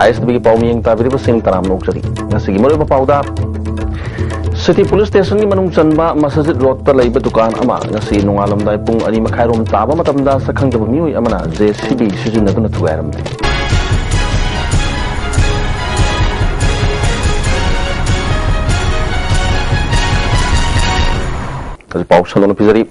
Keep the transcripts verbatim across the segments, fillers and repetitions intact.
ꯑꯥꯏ ꯑꯦꯁ T ꯚꯤꯒꯤ ꯄꯥꯎ ꯃꯤꯌꯦꯡ ꯇꯥꯕꯤꯔꯤꯕꯁꯤꯡ ꯇꯔꯥꯝꯅ ꯑꯣꯛꯆꯔꯤ꯫ ꯉꯁꯤꯒꯤ ꯃꯔꯨꯑꯣꯏꯕ ꯄꯥꯎꯗ, ꯁꯤꯇꯤ ꯄꯨꯂꯤꯁ ꯁ꯭ꯇꯦꯁꯟꯒꯤ ꯃꯅꯨꯡ ꯆꯟꯕ ꯃꯁꯖꯤꯗ ꯔꯣꯗꯇ ꯂꯩꯕ ꯗꯨꯀꯥꯟ ꯑꯃ ꯉꯁꯤ ꯅꯣꯡꯉꯥꯜꯂꯝꯗꯥꯏ ꯄꯨꯡ ꯑꯅꯤ ꯃꯈꯥꯏꯔꯣꯝ ꯇꯥꯕ ꯃꯇꯝꯗ ꯁꯛꯈꯪꯗꯕ ꯃꯤꯑꯣꯏ ꯑꯃꯅ ꯖꯦ ꯁꯤ ꯕꯤ ꯁꯤꯖꯤꯟꯅꯗꯨꯅ ꯊꯨꯒꯥꯏꯔꯝꯂꯦ꯫ ꯍꯧꯖꯤꯛ ꯄꯥꯎ ꯁꯟꯗꯣꯛꯅ ꯄꯤꯖꯔꯤ꯫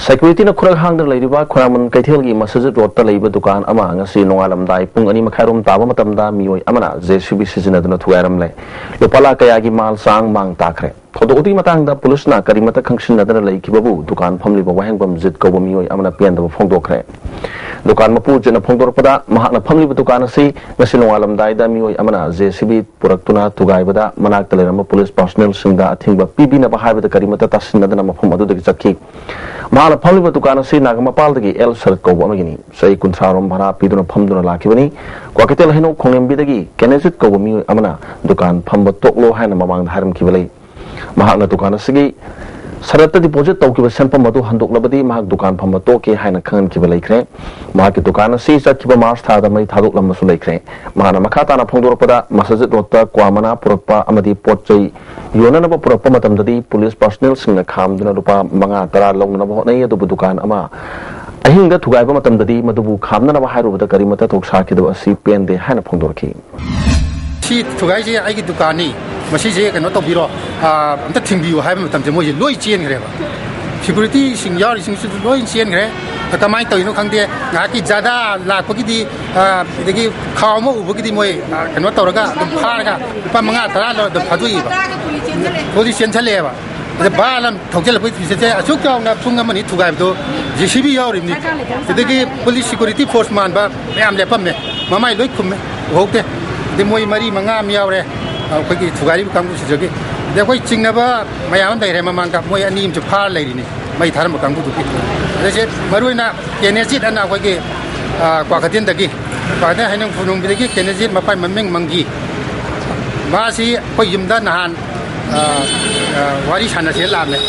ꯁꯦꯀ꯭ꯌꯨꯔꯤꯇꯤꯅ ꯈꯨꯔꯥꯛ ꯍꯥꯡꯗꯅ ꯂꯩꯔꯤꯕ ꯈꯣꯏꯔꯥꯡꯕꯟ ꯀꯩꯊꯦꯜꯒꯤ ꯃꯁꯖꯤꯗ ꯔꯣꯗꯇ ꯂꯩꯕ ꯗꯨꯀꯥꯟ ꯑꯃ ꯉꯁꯤ ꯅꯣꯡꯉꯥꯜꯂꯝꯗꯥꯏ ꯄꯨꯡ ꯑꯅꯤ ꯃꯈꯥꯏꯔꯣꯝ ꯇꯥꯕ ꯃꯇꯝꯗ ꯃꯤꯑꯣꯏ ꯑꯃꯅ ꯖꯦ ꯁꯤ ꯕꯤ ꯁꯤꯖꯤꯟꯅꯗꯨꯅ ꯊꯨꯒꯥꯏꯔꯝꯂꯦ꯫ ꯂꯨꯄꯥ ꯂꯥꯈ ꯀꯌꯥꯒꯤ ꯃꯥꯜ ꯆꯥꯡ ꯃꯥꯡ ꯇꯥꯈ꯭ꯔꯦ꯫ ꯊꯧꯗꯣꯛ ꯑꯗꯨꯒꯤ ꯃꯇꯥꯡꯗ ꯄꯨꯂꯤꯁꯅ ꯀꯔꯤꯃꯠꯇ ꯈꯪꯁꯤꯟꯅꯗꯅ ꯂꯩꯈꯤꯕꯕꯨ ꯗꯨꯀꯥꯟ ꯐꯝꯂꯤꯕ ꯋꯥꯍꯦꯡꯕꯝ ꯖꯤꯠ ꯀꯧꯕ ꯃꯤꯑꯣꯏ ꯑꯃꯅ ꯄꯦꯟꯗꯕ ꯐꯣꯡꯗꯣꯛꯈ꯭ꯔꯦ꯫ ꯗꯨꯀꯥꯟ ꯃꯄꯨ ꯖꯤꯠꯅ ꯐꯣꯡꯗꯣꯔꯛꯄꯗ, ꯃꯍꯥꯛꯅ ꯐꯝꯂꯤꯕ ꯗꯨꯀꯥꯟ ꯑꯁꯤ ꯉꯁꯤ ꯅꯣꯡꯉꯥꯜꯂꯝꯗꯥꯏꯗ ꯃꯤꯑꯣꯏ ꯑꯃꯅ ꯖꯦ ꯁꯤ ꯕꯤ ꯄꯨꯔꯛꯇꯨꯅ ꯊꯨꯒꯥꯏꯕꯗ ꯃꯅꯥꯛꯇ ꯂꯩꯔꯝꯕ ꯄꯨꯂꯤꯁ ꯄꯥꯔꯁꯣꯅꯦꯜꯁꯤꯡꯗ ꯑꯊꯤꯡꯕ ꯄꯤꯕꯤꯅꯕ ꯍꯥꯏꯕꯗ ꯀꯔꯤꯃꯠꯇ ꯇꯥꯁꯤꯟꯅꯗꯅ ꯃꯐꯝ ꯑꯗꯨꯗꯒꯤ ꯆꯠꯈꯤ꯫ ꯃꯍꯥꯛꯅ ꯐꯝꯂꯤꯕ ꯗꯨꯀꯥꯟ ꯑꯁꯤ ꯅꯥꯒꯥꯃꯄꯥꯜꯗꯒꯤ ꯑꯦꯜ ꯁꯔꯠ ꯀꯧꯕ ꯑꯃꯒꯤꯅꯤ꯫ ꯆꯍꯤ ꯀꯨꯟꯊ꯭ꯔꯥ ꯔꯣꯝ ꯚꯔꯥ ꯄꯤꯗꯨꯅ ꯐꯝꯗꯨꯅ ꯂꯥꯛꯈꯤꯕꯅꯤ꯫ ꯀ꯭ꯋꯥꯀꯩꯊꯦꯜ ꯍꯩꯅꯧ ꯈꯣꯡꯂꯦꯝꯕꯤꯗꯒꯤ ꯀꯦꯅꯦꯖꯤꯠ ꯀꯧꯕ ꯃꯤꯑꯣꯏ ꯑꯃꯅ ꯗꯨꯀꯥꯟ ꯐꯝꯕ ꯇꯣꯛꯂꯣ ꯍꯥꯏꯅ ꯃꯃꯥꯡꯗ ꯍꯥꯏꯔꯝꯈꯤꯕ ꯂꯩ꯫ ꯃꯍꯥꯛꯅ ꯗꯨꯀꯥꯟ ꯑꯁꯤꯒꯤ ꯁꯔꯠꯇ ꯗꯤꯄꯣꯖꯤꯠ ꯇꯧꯈꯤꯕ ꯁꯦꯟꯐꯝ ꯑꯗꯨ ꯍꯟꯗꯣꯛꯂꯕꯗꯤ ꯃꯍꯥꯛ ꯗꯨꯀꯥꯟ ꯐꯝꯕ ꯇꯣꯛꯀꯦ ꯍꯥꯏꯅ ꯈꯪꯍꯟꯈꯤꯕ ꯂꯩꯈ꯭ꯔꯦ꯫ ꯃꯍꯥꯛꯀꯤ ꯗꯨꯀꯥꯟ ꯑꯁꯤ ꯆꯠꯈꯤꯕ ꯃꯥꯔꯆ ꯊꯥꯗ ꯃꯩ ꯊꯥꯗꯣꯛꯂꯝꯕꯁꯨ ꯂꯩꯈ꯭ꯔꯦ꯫ ꯃꯍꯥꯛꯅ ꯃꯈꯥ ꯇꯥꯅ ꯐꯣꯡꯗꯣꯔꯛꯄꯗ, ꯃꯁꯖꯤꯗ ꯔꯣꯗꯇ ꯀ꯭ꯋꯥ ꯃꯅꯥ ꯄꯨꯔꯛꯄ ꯑꯃꯗꯤ ꯄꯣꯠ ꯆꯩ ꯌꯣꯟꯅꯅꯕ ꯄꯨꯔꯛꯄ ꯃꯇꯝꯗꯗꯤ ꯄꯨꯂꯤꯁ ꯄꯥꯔꯁꯣꯅꯦꯜꯁꯤꯡꯅ ꯈꯥꯝꯗꯨꯅ ꯂꯨꯄꯥ ꯃꯉꯥ ꯇꯔꯥ ꯂꯧꯅꯅꯕ ꯍꯣꯠꯅꯩ, ꯑꯗꯨꯕꯨ ꯗꯨꯀꯥꯟ ꯑꯃ ꯑꯍꯤꯡꯗ ꯊꯨꯒꯥꯏꯕ ꯃꯇꯝꯗꯗꯤ ꯃꯗꯨꯕꯨ ꯈꯥꯝꯅꯅꯕ ꯍꯥꯏꯔꯨꯕꯗ ꯀꯔꯤꯃꯠꯇ ꯊꯧꯁꯥꯈꯤꯗꯕ ꯑꯁꯤ ꯄꯦꯟꯗꯦ ꯍꯥꯏꯅ ꯐꯣꯡꯗꯣꯔꯛꯈꯤ꯫ ꯁꯤ ꯊꯨꯒꯥꯏꯁꯦ ꯑꯩꯒꯤ ꯗꯨꯀꯥꯟꯅꯤ, ꯃꯁꯤꯁꯦ ꯀꯩꯅꯣ ꯇꯧꯕꯤꯔꯣ, ꯑꯥ, ꯑꯝꯇ ꯊꯤꯡꯕꯤꯌꯨ ꯍꯥꯏꯕ ꯃꯇꯝꯁꯦ ꯃꯣꯏꯁꯦ ꯂꯣꯏ ꯆꯦꯟꯈ꯭ꯔꯦꯕ꯫ ꯁꯦꯀ꯭ꯌꯨꯔꯤꯇꯤꯁꯤꯡ ꯌꯥꯎꯔꯤꯁꯤꯡꯁꯤꯁꯨ ꯂꯣꯏ ꯆꯦꯟꯈ꯭ꯔꯦ꯫ ꯑꯗ ꯀꯃꯥꯏꯅ ꯇꯧꯔꯤꯅꯣ ꯈꯪꯗꯦ, ꯉꯥꯏꯍꯥꯛꯀꯤ ꯖꯥꯗꯥ ꯂꯥꯛꯄꯒꯤꯗꯤ, ꯑꯥ, ꯑꯗꯒꯤ ꯈꯥꯎ ꯑꯃ ꯎꯕꯒꯤꯗꯤ ꯃꯣꯏ, ꯑꯥ, ꯀꯩꯅꯣ ꯇꯧꯔꯒ ꯑꯗꯨꯝ ꯐꯥꯔꯒ ꯂꯨꯄꯥ ꯃꯉꯥ ꯇꯔꯥ ꯂꯧꯔ ꯑꯗꯨꯝ ꯊꯥꯗꯣꯛꯏꯕ꯫ ꯍꯧꯖꯤꯛ ꯆꯦꯟꯁꯜꯂꯛꯑꯦꯕ꯫ ꯑꯗ ꯚꯥꯟ ꯑꯃ ꯊꯧꯖꯤꯜꯂꯛꯄꯒꯤ ꯐꯤꯁꯦ ꯑꯁꯨꯛ ꯆꯥꯎꯅ ꯄꯨꯡ ꯑꯃ ꯑꯅꯤ ꯊꯨꯒꯥꯏꯕꯗꯣ ꯖꯦ ꯁꯤ ꯕꯤ ꯌꯥꯎꯔꯤꯕꯅꯤ꯫ ꯑꯗꯒꯤ ꯄꯨꯂꯤꯁ ꯁꯦꯀ꯭ꯌꯨꯔꯤꯇꯤ ꯐꯣꯔꯁ ꯃꯥꯟꯕ ꯃꯌꯥꯝ ꯂꯦꯞꯄꯝꯃꯦ, ꯃꯃꯥꯏ ꯂꯣꯏ ꯈꯨꯝꯃꯦ, ꯎꯍꯧꯗꯦ꯫ ꯑꯗꯩ ꯃꯣꯏ ꯃꯔꯤ ꯃꯉꯥ ꯑꯃ ꯌꯥꯎꯔꯦ, ꯑꯩꯈꯣꯏꯒꯤ ꯊꯨꯒꯥꯏꯔꯤꯕ ꯀꯥꯡꯕꯨꯁꯤꯗꯒꯤ꯫ ꯑꯗꯩ ꯑꯩꯈꯣꯏ ꯆꯤꯡꯅꯕ ꯃꯌꯥꯝ ꯑꯃ ꯂꯩꯔꯦ, ꯃꯃꯥꯡꯗ ꯃꯣꯏ ꯑꯅꯤ ꯑꯃꯁꯨ ꯐꯥꯔ ꯂꯩꯔꯤꯅꯤ, ꯃꯩ ꯊꯥꯔꯝꯕ ꯀꯥꯡꯕꯨꯗꯨꯒꯤ꯫ ꯑꯗꯩꯁꯦ ꯃꯔꯨ ꯑꯣꯏꯅ ꯀꯦꯅꯦꯖꯤꯠ ꯑꯅ ꯑꯩꯈꯣꯏꯒꯤ, ꯑ, ꯀ꯭ꯋꯥꯀꯩꯊꯦꯜꯗꯒꯤ, ꯀ꯭ꯋꯥꯀꯩꯊꯦꯜ ꯍꯩꯅꯧ ꯈꯨꯅꯨꯡꯕꯤꯗꯒꯤ ꯀꯦꯅꯦꯖꯤꯠ, ꯃꯄꯥꯏ ꯃꯃꯤꯡ ꯃꯪꯒꯤ꯫ ꯃꯥꯁꯤ ꯑꯩꯈꯣꯏ ꯌꯨꯝꯗ ꯅꯍꯥꯟ, ꯑ, ꯑ, ꯋꯥꯔꯤ ꯁꯥꯟꯅꯁꯦꯅ ꯂꯥꯛꯑꯝꯃꯦ꯫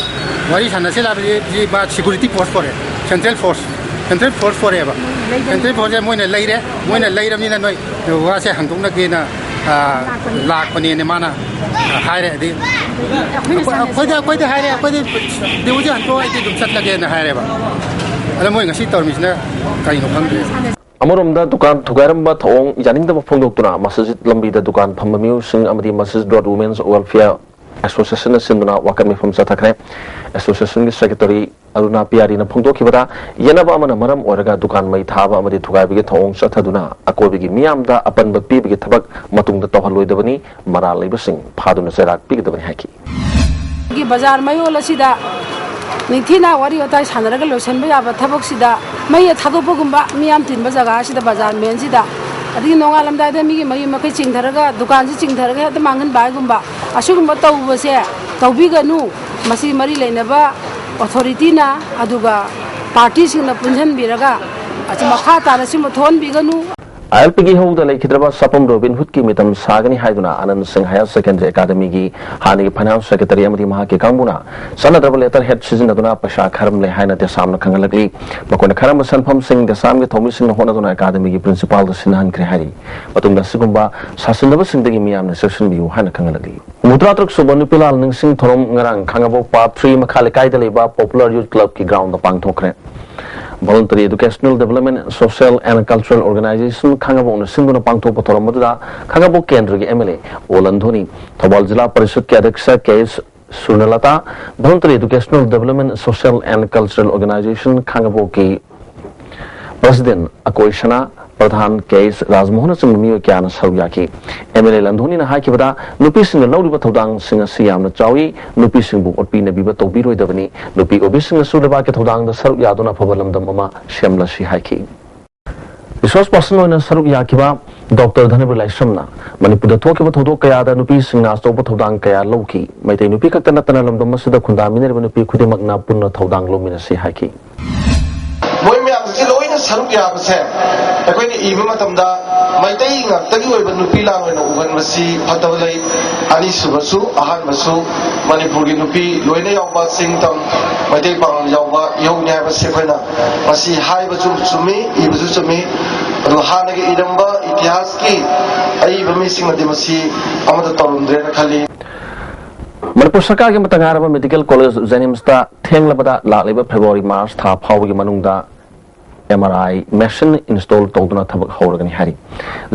ꯋꯥꯔꯤ ꯁꯥꯟꯅꯁꯦ ꯂꯥꯛꯄꯁꯤ ꯃꯥ ꯁꯦꯀ꯭ꯌꯨꯔꯤꯇꯤ ꯐꯣꯔꯁ ꯀꯧꯔꯦ, ꯁꯦꯟꯇ꯭ꯔꯦꯜ ꯐꯣꯔꯁ꯫ ꯁꯦꯟꯇ꯭ꯔꯦꯜ ꯐꯣꯔꯁ ꯄꯣꯔꯛꯑꯦꯕ꯫ ꯁꯦꯟꯇ꯭ꯔꯦꯜ ꯐꯣꯔꯁꯁꯦ ꯃꯣꯏꯅ ꯂꯩꯔꯦ꯫ ꯃꯣꯏꯅ ꯂꯩꯔꯕꯅꯤꯅ ꯅꯣꯏ ꯋꯥꯁꯦ ꯍꯟꯗꯣꯛꯅꯒꯦꯅ, ꯑ, ꯂꯥꯛꯄꯅꯦꯅ ꯃꯥꯅ ꯍꯥꯏꯔꯦ꯫ ꯑꯗꯩ ꯑꯩꯈꯣꯏ-, ꯑꯩꯈꯣꯏꯗ, ꯑꯩꯈꯣꯏꯗ ꯍꯥꯏꯔꯦ, "ꯑꯩꯈꯣꯏꯗꯤ ꯗꯤꯎꯁꯦ ꯍꯟꯗꯣꯛꯑꯣ, ꯑꯩꯗꯤ ꯑꯗꯨꯝ ꯆꯠꯂꯒꯦꯅ" ꯍꯥꯏꯔꯦꯕ꯫ ꯑꯗ ꯃꯣꯏ ꯉꯁꯤ ꯇꯧꯔꯝꯃꯤꯁꯤꯅ ꯀꯩꯅꯣ ꯈꯪꯗ꯭ꯔꯦ꯫ ꯑꯃꯔꯣꯝꯗ ꯗꯨꯀꯥꯟ ꯊꯨꯒꯥꯏꯔꯝꯕ ꯊꯧꯑꯣꯡ ꯌꯥꯅꯤꯡꯗꯕ ꯐꯣꯡꯗꯣꯛꯇꯨꯅ ꯃꯁꯖꯤꯗ ꯂꯝꯕꯤꯗ ꯗꯨꯀꯥꯟ ꯐꯝꯕ ꯃꯤꯑꯣꯏꯁꯤꯡ ꯑꯃꯗꯤ ꯃꯁꯖꯤꯗ ꯔꯣꯗ ꯋꯨꯃꯦꯟꯁ ꯋꯦꯜꯐꯤꯌꯔ ꯑꯦꯁꯣꯁꯤꯌꯦꯁꯟꯅ ꯁꯤꯟꯗꯨꯅ ꯋꯥꯀꯠ ꯃꯤꯐꯝ ꯆꯠꯊꯈ꯭ꯔꯦ꯫ ꯑꯦꯁꯣꯁꯤꯌꯦꯁꯟꯒꯤ ꯁꯦꯀ꯭ꯔꯦꯇꯔꯤ ꯑꯔꯨꯅꯥ ꯄꯤꯌꯥꯔꯤꯅ ꯐꯣꯡꯗꯣꯛꯈꯤꯕꯗ, ꯌꯦꯠꯅꯕ ꯑꯃꯅ ꯃꯔꯝ ꯑꯣꯏꯔꯒ ꯗꯨꯀꯥꯟ ꯃꯩ ꯊꯥꯕ ꯑꯃꯗꯤ ꯊꯨꯒꯥꯏꯕꯒꯤ ꯊꯧꯑꯣꯡ ꯆꯠꯊꯗꯨꯅ ꯑꯀꯣꯏꯕꯒꯤ ꯃꯤꯌꯥꯝꯗ ꯑꯄꯟꯕ ꯄꯤꯕꯒꯤ ꯊꯕꯛ ꯃꯇꯨꯡꯗ ꯇꯧꯍꯜꯂꯣꯏꯗꯕꯅꯤ, ꯃꯔꯥꯜ ꯂꯩꯕꯁꯤꯡ ꯐꯥꯗꯨꯅ ꯆꯩꯔꯥꯛ ꯄꯤꯒꯗꯕꯅꯤ ꯍꯥꯏꯈꯤ꯫ ꯑꯩꯒꯤ ꯕꯖꯥꯔ ꯃꯌꯣꯜ ꯑꯁꯤꯗ ꯅꯤꯡꯊꯤꯅ ꯋꯥꯔꯤ ꯋꯥꯇꯥꯏ ꯁꯥꯟꯅꯔꯒ ꯂꯣꯏꯁꯤꯟꯕ ꯌꯥꯕ ꯊꯕꯛꯁꯤꯗ, ꯃꯩ ꯊꯥꯗꯣꯛꯄꯒꯨꯝꯕ, ꯃꯤꯌꯥꯝ ꯇꯤꯟꯕ ꯖꯒꯥ ꯑꯁꯤꯗ, ꯕꯖꯥꯔ ꯃꯦꯟꯁꯤꯗ, ꯑꯗꯒꯤ ꯅꯣꯡꯉꯥꯜꯂꯝꯗꯥꯏꯗ ꯃꯤꯒꯤ ꯃꯌꯨꯝ ꯃꯀꯩ ꯆꯤꯡꯊꯔꯒ, ꯗꯨꯀꯥꯟꯁꯤ ꯆꯤꯡꯊꯔꯒ ꯍꯦꯛꯇ ꯃꯥꯡꯍꯟꯕ ꯍꯥꯏꯒꯨꯝꯕ, ꯑꯁꯤꯒꯨꯝꯕ ꯇꯧꯕꯁꯦ ꯇꯧꯕꯤꯒꯅꯨ꯫ ꯃꯁꯤ ꯃꯔꯤ ꯂꯩꯅꯕ ꯑꯣꯊꯣꯔꯤꯇꯤꯅ ꯑꯗꯨꯒ ꯄꯥꯔꯇꯤꯁꯤꯡꯅ ꯄꯨꯟꯁꯤꯟꯕꯤꯔꯒ ꯑꯁꯤ ꯃꯈꯥ ꯇꯥꯅ ꯁꯤꯃ ꯊꯣꯛꯍꯟꯕꯤꯒꯅꯨ꯫ ꯑꯥꯏ ꯑꯦꯜ ꯄꯤꯒꯤ ꯍꯧꯗ ꯂꯩꯈꯤꯗ꯭ꯔꯕ ꯁꯥꯄꯝ ꯔꯣꯕꯤꯟ ꯍꯨꯗꯀꯤ ꯃꯤꯇꯝ ꯁꯥꯒꯅꯤ ꯍꯥꯏꯗꯨꯅ ꯑꯅꯟ ꯁꯤꯡ ꯍꯥꯌꯔ ꯁꯦꯀꯦꯟꯗꯔꯤ ꯑꯦꯀꯥꯗꯃꯤꯒꯤ ꯍꯥꯟꯅꯒꯤ ꯐꯥꯏꯅꯥꯟꯁ ꯁꯦꯀ꯭ꯔꯦꯇꯔꯤ ꯑꯃꯗꯤ ꯃꯍꯥꯛꯀꯤ ꯀꯥꯡꯕꯨꯅ ꯆꯠꯅꯗ꯭ꯔꯕ ꯂꯦꯇꯔ ꯍꯦꯗ ꯁꯤꯖꯤꯟꯅꯗꯨꯅ ꯄꯩꯁꯥ ꯈꯔꯝꯂꯦ ꯍꯥꯏꯅ ꯗꯦꯁꯥꯝꯅ ꯈꯪꯍꯜꯂꯛꯂꯤ꯫ ꯃꯈꯣꯏꯅ ꯈꯔꯝꯕ ꯁꯦꯟꯐꯝꯁꯤꯡ ꯗꯦꯁꯥꯝꯒꯤ ꯊꯧꯃꯤꯁꯤꯡꯅ ꯍꯣꯠꯅꯗꯨꯅ ꯑꯦꯀꯥꯗꯃꯤꯒꯤ ꯄ꯭ꯔꯤꯟꯁꯤꯄꯥꯜꯗ ꯁꯤꯟꯅꯍꯟꯈ꯭ꯔꯦ ꯍꯥꯏꯔꯤ꯫ ꯃꯇꯨꯡꯗ ꯑꯁꯤꯒꯨꯝꯕ ꯁꯥꯁꯤꯟꯅꯕꯁꯤꯡꯗꯒꯤ ꯃꯤꯌꯥꯝꯅ ꯆꯦꯛꯁꯤꯟꯕꯤꯌꯨ ꯍꯥꯏꯅ ꯈꯪꯍꯜꯂꯛꯂꯤ꯫ ꯍꯨꯝꯐꯨꯇꯔꯥ ꯇꯔꯨꯛ ꯁꯨꯕ ꯅꯨꯄꯤ ꯂꯥꯜ ꯅꯤꯡꯁꯤꯡ ꯊꯧꯔꯝ ꯉꯔꯥꯡ ꯈꯥꯉꯕꯣꯛ ꯄꯥꯔꯠ ꯊ꯭ꯔꯤ ꯃꯈꯥ ꯂꯩꯀꯥꯏꯗ ꯂꯩꯕ ꯄꯣꯄꯨꯂꯔ ꯌꯨꯠ ꯀ꯭ꯂꯕꯀꯤ ꯒ꯭ꯔꯥꯎꯟꯗ ꯄꯥꯡꯊꯣꯛꯈ꯭ꯔꯦ꯫ Voluntary Educational Development Social and Cultural Organization ꯈꯥꯉꯕꯣꯛꯅ ꯁꯤꯟꯗꯨꯅ ꯄꯥꯡꯊꯣꯛꯄ ꯊꯧꯔꯝ ꯑꯗꯨꯗ ꯈꯥꯉꯕꯣꯛ ꯀꯦꯟꯗ꯭ꯔꯒꯤ ꯑꯦꯝ ꯑꯦꯜ ꯑꯦ ꯑꯣ ꯂꯟꯊꯣꯅꯤ, ꯊꯧꯕꯥꯜ ꯖꯤꯂꯥ ꯄꯔꯤꯁꯠꯀꯤ ꯑꯗ꯭ꯌꯛꯁ K S Surnalata, Voluntary Educational Development Social and Cultural Organization ꯈꯥꯉꯕꯣꯛꯀꯤ ꯄ꯭ꯔꯁꯤꯗꯦꯟ ꯑꯀꯣꯏ ꯁꯅꯥ, ꯄ꯭ꯔꯙꯥꯟ ꯀꯦ ꯑꯦꯁ ꯔꯥꯖꯃꯣꯍꯟꯅꯆꯤꯡꯕ ꯃꯤꯑꯣꯏ ꯀꯌꯥꯅ ꯁꯔꯨꯛ ꯌꯥꯈꯤ꯫ ꯑꯦꯝ ꯑꯦꯜ ꯑꯦ ꯂꯟꯊꯣꯅꯤꯅ ꯍꯥꯏꯈꯤꯕꯗ, ꯅꯨꯄꯤꯁꯤꯡꯅ ꯂꯧꯔꯤꯕ ꯊꯧꯗꯥꯡꯁꯤꯡ ꯑꯁꯤ ꯌꯥꯝꯅ ꯆꯥꯎꯏ, ꯅꯨꯄꯤꯁꯤꯡꯕꯨ ꯑꯣꯠꯄꯤ ꯅꯩꯕꯤꯕ ꯇꯧꯕꯤꯔꯣꯏꯗꯕꯅꯤ, ꯅꯨꯄꯤ ꯑꯣ ꯕꯤ ꯁꯤꯅꯁꯨ ꯂꯩꯕꯥꯛꯀꯤ ꯊꯧꯗꯥꯡꯗ ꯁꯔꯨꯛ ꯌꯥꯗꯨꯅ ꯑꯐꯕ ꯂꯝꯗꯝ ꯑꯃ ꯁꯦꯝꯂꯁꯤ ꯍꯥꯏꯈꯤ꯫ ꯔꯤꯁꯣꯔꯁ ꯄꯥꯔꯁꯟ ꯑꯣꯏꯅ ꯁꯔꯨꯛ ꯌꯥꯈꯤꯕ ꯗꯣꯛꯇꯔ ꯙꯅꯕꯤꯔ ꯂꯥꯏꯁ꯭ꯔꯝꯅ ꯃꯅꯤꯄꯨꯔꯗ ꯊꯣꯛꯈꯤꯕ ꯊꯧꯗꯣꯛ ꯀꯌꯥꯗ ꯅꯨꯄꯤꯁꯤꯡꯅ ꯑꯆꯧꯕ ꯊꯧꯗꯥꯡ ꯀꯌꯥ ꯂꯧꯈꯤ꯫ ꯃꯩꯇꯩ ꯅꯨꯄꯤ ꯈꯛꯇ ꯅꯠꯇꯅ ꯂꯝꯗꯝ ꯑꯁꯤꯗ ꯈꯨꯟꯗꯥꯃꯤꯟꯅꯔꯤꯕ ꯅꯨꯄꯤ ꯈꯨꯗꯤꯡꯃꯛꯅ ꯄꯨꯟꯅ ꯊꯧꯗꯥꯡ ꯂꯧꯃꯤꯟꯅꯁꯤ ꯍꯥꯏꯈꯤ꯫ ꯃꯣꯏ ꯃꯌꯥꯝꯁꯤ ꯂꯣꯏꯅ ꯁꯔꯨꯛ ꯌꯥꯕꯁꯦ ꯑꯩꯈꯣꯏꯅ ꯏꯕ ꯃꯇꯝꯗ ꯃꯩꯇꯩ ꯉꯥꯛꯇꯒꯤ ꯑꯣꯏꯕ ꯅꯨꯄꯤ ꯂꯥꯟ ꯑꯣꯏꯅ ꯎꯍꯟꯕꯁꯤ ꯐꯠꯇꯕ ꯂꯩ꯫ ꯑꯅꯤꯁꯨꯕꯁꯨ, ꯑꯍꯥꯟꯕꯁꯨ, ꯃꯅꯤꯄꯨꯔꯒꯤ ꯅꯨꯄꯤ ꯂꯣꯏꯅ ꯌꯥꯎꯕ, ꯆꯤꯡ ꯇꯝ, ꯃꯩꯇꯩ ꯄꯥꯉꯜ ꯌꯥꯎꯕ ꯏꯍꯧꯅꯤ ꯍꯥꯏꯕꯁꯤ ꯑꯩꯈꯣꯏꯅ ꯃꯁꯤ ꯍꯥꯏꯕꯁꯨ ꯆꯨꯝꯃꯤ, ꯏꯕꯁꯨ ꯆꯨꯝꯃꯤ꯫ ꯑꯗꯨ ꯍꯥꯟꯅꯒꯤ ꯏꯔꯝꯕ ꯏꯇꯤꯍꯥꯁꯀꯤ ꯑꯏꯕ ꯃꯤꯁꯤꯡꯅꯗꯤ ꯃꯁꯤ ꯑꯃꯠꯇ ꯇꯧꯔꯝꯗ꯭ꯔꯦꯅ ꯈꯜꯂꯤ꯫ ꯃꯅꯤꯄꯨꯔ ꯁꯔꯀꯥꯔꯒꯤ ꯑꯃꯠꯇ ꯉꯥꯏꯔꯕ ꯃꯦꯗꯤꯀꯦꯜ ꯀꯣꯂꯦꯖ ꯖꯦꯅꯤꯝꯁꯇ ꯊꯦꯡꯂꯕꯗ ꯂꯥꯛꯂꯤꯕ ꯐꯦꯕ꯭ꯔꯨꯋꯥꯔꯤ ꯃꯥꯔꯆ ꯊꯥ ꯐꯥꯎꯕꯒꯤ ꯃꯅꯨꯡꯗ ꯑꯦꯝ ꯑꯥꯔ ꯑꯥꯏ ꯃꯦꯁꯤꯟ ꯏꯟꯁꯇꯣꯜ ꯇꯧꯗꯨꯅ ꯊꯕꯛ ꯍꯧꯔꯒꯅꯤ ꯍꯥꯏꯔꯤ꯫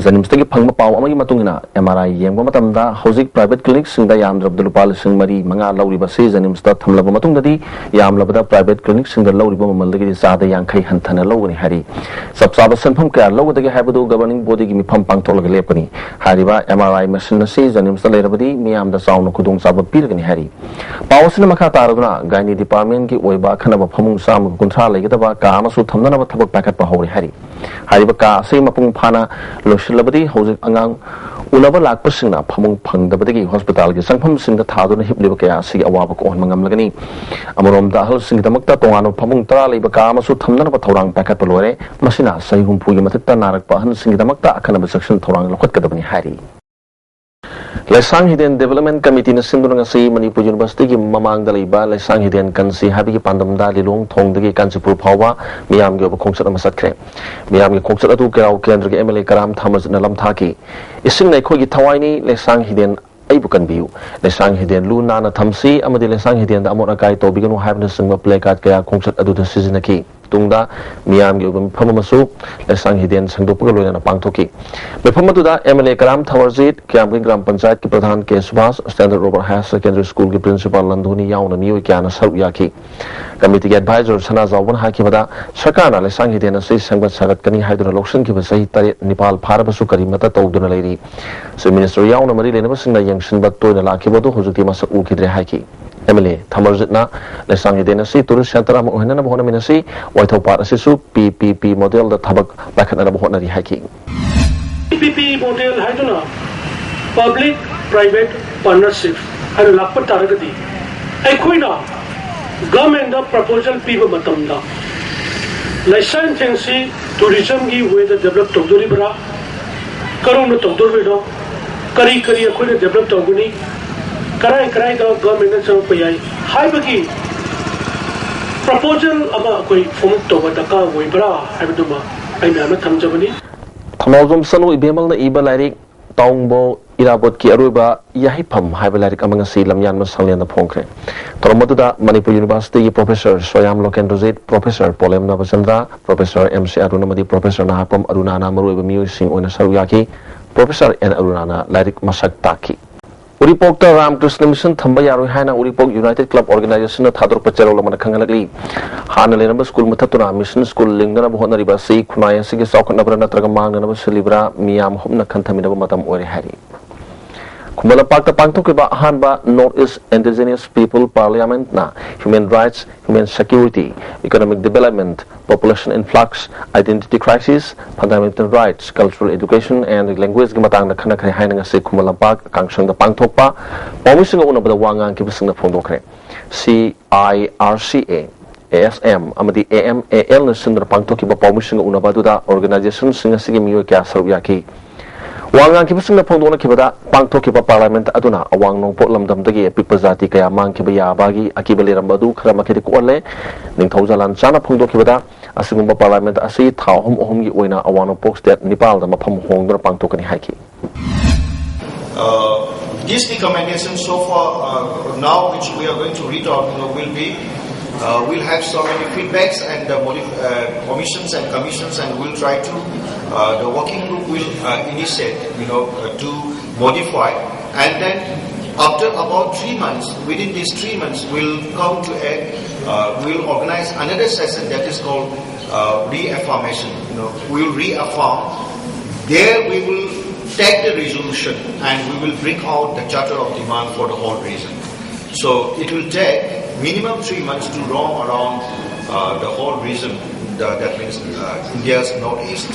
ꯖꯦꯅꯤꯝꯁꯇꯒꯤ ꯐꯪꯕ ꯄꯥꯎ ꯑꯃꯒꯤ ꯃꯇꯨꯡ ꯏꯟꯅ, ꯑꯦꯝ ꯑꯥꯔ ꯑꯥꯏ ꯌꯦꯡꯕ ꯃꯇꯝꯗ ꯍꯧꯖꯤꯛ ꯄ꯭ꯔꯥꯏꯚꯦꯠ ꯀ꯭ꯂꯤꯅꯤꯛꯁꯤꯡꯗ ꯌꯥꯝꯗ꯭ꯔꯕꯗ ꯂꯨꯄꯥ ꯂꯤꯁꯤꯡ ꯃꯔꯤ ꯃꯉꯥ ꯂꯧꯔꯤꯕ ꯑꯁꯤ ꯖꯦꯅꯤꯝꯁꯇ ꯊꯝꯂꯕ ꯃꯇꯨꯡꯗꯗꯤ ꯌꯥꯝꯂꯕꯗ ꯄ꯭ꯔꯥꯏꯚꯦꯠ ꯀ꯭ꯂꯤꯅꯤꯛꯁꯤꯡꯗ ꯂꯧꯔꯤꯕ ꯃꯃꯜꯗꯒꯤꯗꯤ ꯆꯥꯗ ꯌꯥꯡꯈꯩ ꯍꯟꯊꯅ ꯂꯧꯒꯅꯤ ꯍꯥꯏꯔꯤ꯫ ꯆꯞ ꯆꯥꯕ ꯁꯦꯟꯐꯝ ꯀꯌꯥ ꯂꯧꯒꯗꯒꯦ ꯍꯥꯏꯕꯗꯨ ꯒꯕꯔꯅꯤꯡ ꯕꯣꯗꯤꯒꯤ ꯃꯤꯐꯝ ꯄꯥꯡꯊꯣꯛꯂꯒ ꯂꯦꯞꯀꯅꯤ꯫ ꯍꯥꯏꯔꯤꯕ ꯑꯦꯝ ꯑꯥꯔ ꯑꯥꯏ ꯃꯦꯁꯤꯟ ꯑꯁꯤ ꯖꯦꯅꯤꯝꯁꯇ ꯂꯩꯔꯕꯗꯤ ꯃꯤꯌꯥꯝꯗ ꯆꯥꯎꯅ ꯈꯨꯗꯣꯡꯆꯥꯕ ꯄꯤꯔꯒꯅꯤ ꯍꯥꯏꯔꯤ꯫ ꯄꯥꯎ ꯑꯁꯤꯅ ꯃꯈꯥ ꯇꯥꯔꯗꯨꯅ, ꯒꯥꯏꯅꯤ ꯗꯤꯄꯥꯔꯠꯃꯦꯟꯒꯤ ꯑꯣꯏꯕ ꯑꯈꯟꯅꯕ ꯐꯃꯨꯡ ꯆꯥꯝꯃꯒ ꯀꯨꯟꯊ꯭ꯔꯥ ꯂꯩꯒꯗꯕ ꯀꯥ ꯑꯃꯁꯨ ꯊꯝꯅꯅꯕ ꯊꯕꯛ ꯄꯥꯏꯈꯠꯄ ꯍꯧꯔꯦ ꯍꯥꯏꯔꯤ꯫ ꯍꯥꯏꯔꯤꯕ ꯀꯥ ꯑꯁꯤ ꯃꯄꯨꯡ ꯐꯥꯅ ꯂꯣꯏꯁꯤꯜꯂꯕꯗꯤ ꯍꯧꯖꯤꯛ ꯑꯉꯥꯡ ꯎꯅꯕ ꯂꯥꯛꯄꯁꯤꯡꯅ ꯐꯃꯨꯡ ꯐꯪꯗꯕꯗꯒꯤ ꯍꯣꯁꯄꯤꯇꯥꯜꯒꯤ ꯆꯪꯐꯝꯁꯤꯡꯗ ꯊꯥꯗꯨꯅ ꯍꯤꯞꯂꯤꯕ ꯀꯌꯥ ꯑꯁꯤꯒꯤ ꯑꯋꯥꯕ ꯀꯣꯛꯍꯟꯕ ꯉꯝꯂꯒꯅꯤ꯫ ꯑꯃꯔꯣꯝꯗ, ꯑꯍꯜꯁꯤꯡꯒꯤꯗꯃꯛꯇ ꯇꯣꯉꯥꯟꯕ ꯐꯃꯨꯡ ꯇꯔꯥ ꯂꯩꯕ ꯀꯥ ꯑꯃꯁꯨ ꯊꯝꯅꯅꯕ ꯊꯧꯔꯥꯡ ꯄꯥꯏꯈꯠꯄ ꯂꯣꯏꯔꯦ꯫ ꯃꯁꯤꯅ ꯆꯍꯤ ꯍꯨꯝꯐꯨꯒꯤ ꯃꯊꯛꯇ ꯅꯥꯔꯛꯄ ꯑꯍꯜꯁꯤꯡꯒꯤꯗꯃꯛꯇ ꯑꯈꯟꯅꯕ ꯆꯦꯛꯁꯤꯟ ꯊꯧꯔꯥꯡ ꯂꯧꯈꯠꯀꯗꯕꯅꯤ ꯍꯥꯏꯔꯤ꯫ ꯂꯩꯁꯥꯡ ꯍꯤꯗꯦꯟ ꯗꯤꯕꯦꯂꯞꯃꯦꯟ ꯀꯃꯤꯇꯤꯅ ꯁꯤꯟꯗꯨꯅ ꯉꯁꯤ ꯃꯅꯤꯄꯨꯔ ꯌꯨꯅꯤꯚꯔꯁꯤꯇꯤꯒꯤ ꯃꯃꯥꯡꯗ ꯂꯩꯕ ꯂꯩꯁꯥꯡ ꯍꯤꯗꯦꯟ ꯀꯟꯁꯤ ꯍꯥꯏꯕꯒꯤ ꯄꯥꯟꯗꯝꯗ ꯂꯤꯂꯣꯡ ꯊꯣꯡꯗꯒꯤ ꯀꯥꯟꯆꯤꯄꯨꯔ ꯐꯥꯎꯕ ꯃꯤꯌꯥꯝꯒꯤ ꯑꯣꯏꯕ ꯈꯣꯡꯆꯠ ꯑꯃ ꯆꯠꯈ꯭ꯔꯦ꯫ ꯃꯤꯌꯥꯝꯒꯤ ꯈꯣꯡꯆꯠ ꯑꯗꯨ ꯀꯦꯔꯥꯎ ꯀꯦꯟꯗ꯭ꯔꯒꯤ ꯑꯦꯝ ꯑꯦꯜ ꯑꯦ ꯀꯔꯥꯝ ꯊꯥꯃꯔꯖꯤꯠꯅ ꯂꯝꯊꯥꯈꯤ꯫ "ꯏꯁꯤꯡꯅ ꯑꯩꯈꯣꯏꯒꯤ ꯊꯋꯥꯏꯅꯤ, ꯂꯩꯁꯥꯡ ꯍꯤꯗꯦꯟ ꯑꯩꯕꯨ ꯀꯟꯕꯤꯌꯨ, ꯂꯩꯁꯥꯡ ꯍꯤꯗꯦꯟ ꯂꯨ ꯅꯥꯟꯅ ꯊꯝꯁꯤ ꯑꯃꯗꯤ ꯂꯩꯁꯥꯡ ꯍꯤꯗꯦꯟꯗ ꯑꯃꯣꯠ ꯑꯀꯥꯏ ꯇꯧꯕꯤꯒꯅꯨ" ꯍꯥꯏꯕꯅꯆꯤꯡꯕ ꯄ꯭ꯂꯦ ꯀꯥꯔꯗ ꯀꯌꯥ ꯈꯣꯡꯆꯠ ꯑꯗꯨꯗ ꯁꯤꯖꯤꯟꯅꯈꯤ꯫ ꯇꯨꯡꯗ ꯃꯤꯌꯥꯝꯒꯤ ꯑꯣꯏꯕ ꯃꯤꯐꯝ ꯑꯃꯁꯨ ꯂꯩꯁꯥꯡ ꯍꯤꯗꯦꯟ ꯁꯦꯡꯗꯣꯛꯄꯒ ꯂꯣꯏꯅꯅ ꯄꯥꯡꯊꯣꯛꯈꯤ꯫ ꯃꯤꯐꯝ ꯑꯗꯨꯗ M L A Karam Thamarjit, Kyamgei ꯒ꯭ꯔꯥꯝ ꯄꯟꯆꯥꯌꯠꯀꯤ ꯄ꯭ꯔꯙꯥꯟ K Subhas, standard Robert higher secondary ꯁ꯭ꯀꯨꯜꯒꯤ ꯄ꯭ꯔꯤꯟꯁꯤꯄꯥꯜ ꯂꯟꯗꯣꯅꯤ ꯌꯥꯎꯅ ꯃꯤꯑꯣꯏ ꯀꯌꯥꯅ ꯁꯔꯨꯛ ꯌꯥꯈꯤ꯫ ꯀꯃꯤꯇꯤꯒꯤ ꯑꯦꯗꯚꯥꯏꯖꯔ ꯁꯅꯥꯖꯥꯎꯕꯅ ꯍꯥꯏꯈꯤꯕꯗ, ꯁꯔꯀꯥꯔꯅ ꯂꯩꯁꯥꯡ ꯍꯤꯗꯦꯟ ꯑꯁꯤ ꯁꯦꯝꯒꯠ ꯁꯥꯒꯠꯀꯅꯤ ꯍꯥꯏꯗꯨꯅ ꯂꯧꯁꯤꯟꯈꯤꯕ ꯆꯍꯤ ꯇꯔꯦꯠ ꯅꯤꯄꯥꯜ ꯐꯥꯔꯕꯁꯨ ꯀꯔꯤꯃꯠꯇ ꯇꯧꯗꯨꯅ ꯂꯩꯔꯤ꯫ ꯆꯤꯐ ꯃꯤꯅꯤꯁꯇꯔ ꯌꯥꯎꯅ ꯃꯔꯤ ꯂꯩꯅꯕꯁꯤꯡꯅ ꯌꯦꯡꯁꯤꯟꯕ ꯇꯣꯏꯅ ꯂꯥꯛꯈꯤꯕ ꯑꯗꯨ ꯍꯧꯖꯤꯛꯇꯤ ꯃꯁꯛ ꯎꯈꯤꯗ꯭ꯔꯦ ꯍꯥꯏꯈꯤ꯫ ꯑꯦꯝ ꯑꯦꯜ ꯑꯦ ꯊꯥꯃꯔꯖꯤꯠꯅ ꯂꯩꯁꯥꯡ ꯍꯤꯗꯦꯟ ꯑꯁꯤ ꯇꯨꯔꯤꯁ ꯁꯦꯟꯇꯔ ꯑꯃ ꯑꯣꯏꯍꯟꯅꯅꯕ ꯍꯣꯠꯅꯃꯤꯟꯅꯁꯤ, ꯋꯥꯏꯊꯧ ꯄꯥꯠ ꯑꯁꯤꯁꯨ ꯄꯤ ꯄꯤ ꯄꯤ ꯃꯣꯗꯦꯜꯗ ꯊꯕꯛ ꯄꯥꯏꯈꯠꯅꯅꯕ ꯍꯣꯠꯅꯔꯤ ꯍꯥꯏꯈꯤ꯫ ꯄꯤ ꯄꯤ ꯄꯤ ꯃꯣꯗꯦꯜ ꯍꯥꯏꯗꯨꯅ ꯄꯕ꯭ꯂꯤꯛ ꯄ꯭ꯔꯥꯏꯚꯦꯠ ꯄꯥꯔꯠꯅꯔꯁꯤꯞ ꯍꯥꯏꯅ ꯂꯥꯛꯄ ꯇꯥꯔꯒꯗꯤ, ꯑꯩꯈꯣꯏꯅ ꯒꯚꯔꯟꯃꯦꯟꯗ ꯄ꯭ꯔꯄꯣꯖꯦꯜ ꯄꯤꯕ ꯃꯇꯝꯗ ꯂꯩꯁꯥꯡ ꯍꯤꯗꯦꯟꯁꯤ ꯇꯨꯔꯤꯖꯝꯒꯤ ꯋꯦꯗ ꯗꯦꯕꯂꯞ ꯇꯧꯗꯣꯔꯤꯕ꯭ꯔꯥ, ꯀꯔꯝꯅ ꯇꯧꯗꯣꯔꯤꯕꯅꯣ, ꯀꯔꯤ ꯀꯔꯤ ꯑꯩꯈꯣꯏꯅ ꯗꯦꯕꯂꯞ ꯇꯧꯒꯅꯤ, ꯀꯔꯥꯏ ꯀꯔꯥꯏꯗ ꯒꯚꯔꯟꯃꯦꯟꯅ ꯆꯪꯉꯛꯄ ꯌꯥꯏ ꯍꯥꯏꯕꯒꯤ ꯄ꯭ꯔꯄꯣꯖꯦꯜ ꯑꯃ ꯑꯩꯈꯣꯏ ꯐꯣꯔꯝ ꯇꯧꯕ ꯗꯔꯀꯥꯔ ꯑꯣꯏꯕ꯭ꯔꯥ ꯍꯥꯏꯕꯗꯨꯃ ꯑꯩ ꯃꯌꯥꯝꯗ ꯊꯝꯖꯕꯅꯤ꯫ ꯊꯧꯅꯥꯎꯖꯝ ꯁꯅꯨ ꯏꯕꯦꯝꯃꯜꯅ ꯏꯕ ꯂꯥꯏꯔꯤꯛ ꯇꯥꯎꯡꯕꯣ ꯏꯔꯥꯕꯣꯠꯀꯤ ꯑꯔꯣꯏꯕ ꯌꯥꯍꯤꯞꯐꯝ ꯍꯥꯏꯕ ꯂꯥꯏꯔꯤꯛ ꯑꯃ ꯉꯁꯤ ꯂꯝꯌꯥꯟꯕ ꯁꯪꯂꯦꯟꯗ ꯐꯣꯡꯈ꯭ꯔꯦ꯫ ꯊꯧꯔꯝ ꯑꯗꯨꯗ ꯃꯅꯤꯄꯨꯔ ꯌꯨꯅꯤꯚꯔꯁꯤꯇꯤꯒꯤ professor Soyam Lokendrajit, professor Polem Nabachandra, professor M C Arun ꯑꯃꯗꯤ ꯄ꯭ꯔꯣꯐꯦꯁꯔ ꯅꯍꯥꯛꯄꯝ ꯑꯔꯨꯅꯥꯅ ꯃꯔꯨꯑꯣꯏꯕ ꯃꯤꯑꯣꯏꯁꯤꯡ ꯑꯣꯏꯅ ꯁꯔꯨꯛ ꯌꯥꯈꯤ꯫ ꯄ꯭ꯔꯣꯐꯦꯁꯔ ꯑꯦꯟ ꯑꯔꯨꯅꯥꯅ ꯂꯥꯏꯔꯤꯛ ꯃꯁꯛ ꯇꯥꯛꯈꯤ꯫ ꯎꯔꯤꯄꯣꯛꯇ ꯔꯥꯝꯀ꯭ꯔꯤꯁꯅ ꯃꯤꯁꯟ ꯊꯝꯕ ꯌꯥꯔꯣꯏ ꯍꯥꯏꯅ ꯎꯔꯤꯄꯣꯛ ꯌꯨꯅꯥꯏꯇꯦꯗ ꯀ꯭ꯂꯕ ꯑꯣꯔꯒꯅꯥꯏꯖꯦꯁꯟꯅ ꯊꯥꯗꯣꯔꯛꯄ ꯆꯦꯔꯣꯜ ꯑꯃꯅ ꯈꯪꯍꯜꯂꯛꯂꯤ꯫ ꯍꯥꯟꯅ ꯂꯩꯔꯝꯕ ꯁ꯭ꯀꯨꯜ ꯃꯨꯊꯠꯇꯨꯅ ꯃꯤꯁꯟ ꯁ꯭ꯀꯨꯜ ꯂꯤꯡꯅꯅꯕ ꯍꯣꯠꯅꯔꯤꯕ ꯑꯁꯤ ꯈꯨꯟꯅꯥꯏ ꯑꯁꯤꯒꯤ ꯆꯥꯎꯈꯠꯅꯕ꯭ꯔꯥ ꯅꯠꯇ꯭ꯔꯒ ꯃꯥꯡꯅꯅꯕ ꯁꯤꯜꯂꯤꯕ꯭ꯔꯥ, ꯃꯤꯌꯥꯝ ꯍꯨꯞꯅ ꯈꯟꯊꯃꯤꯟꯅꯕ ꯃꯇꯝ ꯑꯣꯏꯔꯦ ꯍꯥꯏꯔꯤ꯫ ꯈꯨꯃꯟ ꯂꯝꯄꯥꯛꯇ ꯄꯥꯡꯊꯣꯛꯈꯤꯕ ꯑꯍꯥꯟꯕ North East Indigenous People Parliamentꯅ human rights, human security, economic development, population influx, identity crisis, fundamental rights, cultural education and languageꯒꯤ ꯃꯇꯥꯡꯗ ꯈꯟꯅꯈ꯭ꯔꯦ ꯍꯥꯏꯅ ꯉꯁꯤ ꯈꯨꯃꯟ ꯂꯝꯄꯥꯛ ꯀꯥꯡꯁꯪꯗ ꯄꯥꯡꯊꯣꯛꯄ ꯄꯥꯎꯃꯤꯁꯤꯡꯒ ꯎꯅꯕꯗ ꯋꯥ ꯉꯥꯡꯈꯤꯕꯁꯤꯡꯅ ꯐꯣꯡꯗꯣꯛꯈ꯭ꯔꯦ꯫ C I R C A, A S M ꯑꯃꯗꯤ A M A Lꯅ ꯁꯤꯟꯗꯨꯅ ꯄꯥꯡꯊꯣꯛꯈꯤꯕ ꯄꯥꯎꯃꯤꯁꯤꯡꯒ ꯎꯅꯕ ꯑꯗꯨꯗ organizationꯁꯤꯡ ꯑꯁꯤꯒꯤ ꯃꯤꯑꯣꯏ ꯀꯌꯥ ꯁꯔꯨꯛ ꯌꯥꯈꯤ꯫ ꯋꯥ ꯉꯥꯡꯈꯤꯕꯁꯤꯡꯅ ꯐꯣꯡꯗꯣꯛꯅꯈꯤꯕꯗ, ꯄꯥꯡꯊꯣꯛꯈꯤꯕ Parliament ꯑꯗꯨꯅ ꯑꯋꯥꯡ ꯅꯣꯡꯄꯣꯛ ꯂꯝꯗꯝꯗꯒꯤ ꯑꯄꯤꯛꯄ ꯖꯥꯇꯤ ꯀꯌꯥ ꯃꯥꯡꯈꯤꯕ ꯌꯥꯕꯒꯤ ꯑꯀꯤꯕ ꯂꯩꯔꯝꯕ ꯑꯗꯨ ꯈꯔ ꯃꯈꯩꯗꯤ ꯀꯣꯛꯍꯜꯂꯦ꯫ ꯅꯤꯡꯊꯧ ꯖꯂꯥꯟ ꯆꯥꯅ ꯐꯣꯡꯗꯣꯛꯈꯤꯕꯗ, ꯑꯁꯤꯒꯨꯝꯕ Parliament ꯑꯁꯤ ꯊꯥ ꯑꯍꯨꯝ ꯑꯍꯨꯝꯒꯤ ꯑꯣꯏꯅ ꯑꯋꯥꯡ ꯅꯣꯡꯄꯣꯛ state ꯅꯤꯄꯥꯜꯗ ꯃꯐꯝ ꯍꯣꯡꯗꯨꯅ ꯄꯥꯡꯊꯣꯛꯀꯅꯤ ꯍꯥꯏꯈꯤ꯫ Uh, this recommendation so far, uh, now which we are going to read out, you know, will be, uh, we'll have so many feedbacks and the modif- uh, commissions and commissions, and we'll try to, uh, the working group will uh, initiate, you know, uh, to modify, and then after about three months, within these three months, we'll come to a, uh, we'll organize another session that is called uh, reaffirmation. You know, we'll reaffirm. There we will take the resolution and we will bring out the charter of demand for the whole region. So it will take minimum three months to roam around uh, the whole region, the, that means uh, India's northeast.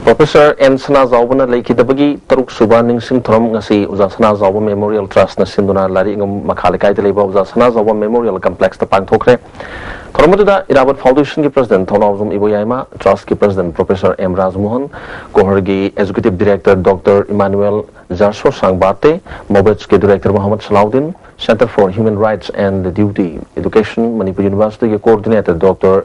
Professor N ꯁꯅꯥꯖꯥꯎꯕꯅ ꯂꯩꯈꯤꯗꯕꯒꯤ ꯇꯔꯨꯛ ꯁꯨꯕ ꯅꯤꯡꯁꯤꯡ ꯊꯧꯔꯝ ꯉꯁꯤ ꯑꯣꯖꯥ ꯁꯅꯥꯖꯥꯎꯕ memorial ꯇ꯭ꯔꯁꯅ ꯁꯤꯟꯗꯨꯅ ꯂꯥꯏꯔꯤꯛꯉꯝ ꯃꯈꯥ ꯂꯩꯀꯥꯏꯗ ꯂꯩꯕ ꯑꯣꯖꯥ ꯁꯅꯥꯖꯥꯎꯕ ꯃꯦꯃꯣꯔꯤꯌꯦꯜ ꯀꯝꯄ꯭ꯂꯦꯛꯁꯇ ꯄꯥꯡꯊꯣꯛꯈ꯭ꯔꯦ꯫ ꯊꯧꯔꯝ ꯑꯗꯨꯗ ꯏꯔꯥꯕꯠ ꯐꯥꯎꯟꯗꯦꯁꯟꯒꯤ ꯄ꯭ꯔꯁꯤꯗꯦꯟ ꯊꯧꯅꯥꯎꯖꯝ ꯏꯕꯣꯌꯥꯏꯃ, ꯇ꯭ꯔꯁꯀꯤ ꯄ꯭ꯔꯁꯤꯗꯦꯟ ꯄ꯭ꯔꯣꯐꯦꯁꯔ ꯑꯦꯝ ꯔꯥꯖꯃꯣꯍꯟ, ꯀꯣꯍꯔꯒꯤ executive director doctor Emmanuel Jarsosang Barte, ꯃꯣꯕꯦꯠꯁꯀꯤ director Mohammad Salauddin, Centre for Human Rights and Duty Education, Manipur ꯌꯨꯅꯤꯚꯔꯁꯤꯇꯤꯒꯤ ꯀꯣꯑꯣꯔꯗꯤꯅꯦꯇꯔ ꯗꯣꯛꯇꯔ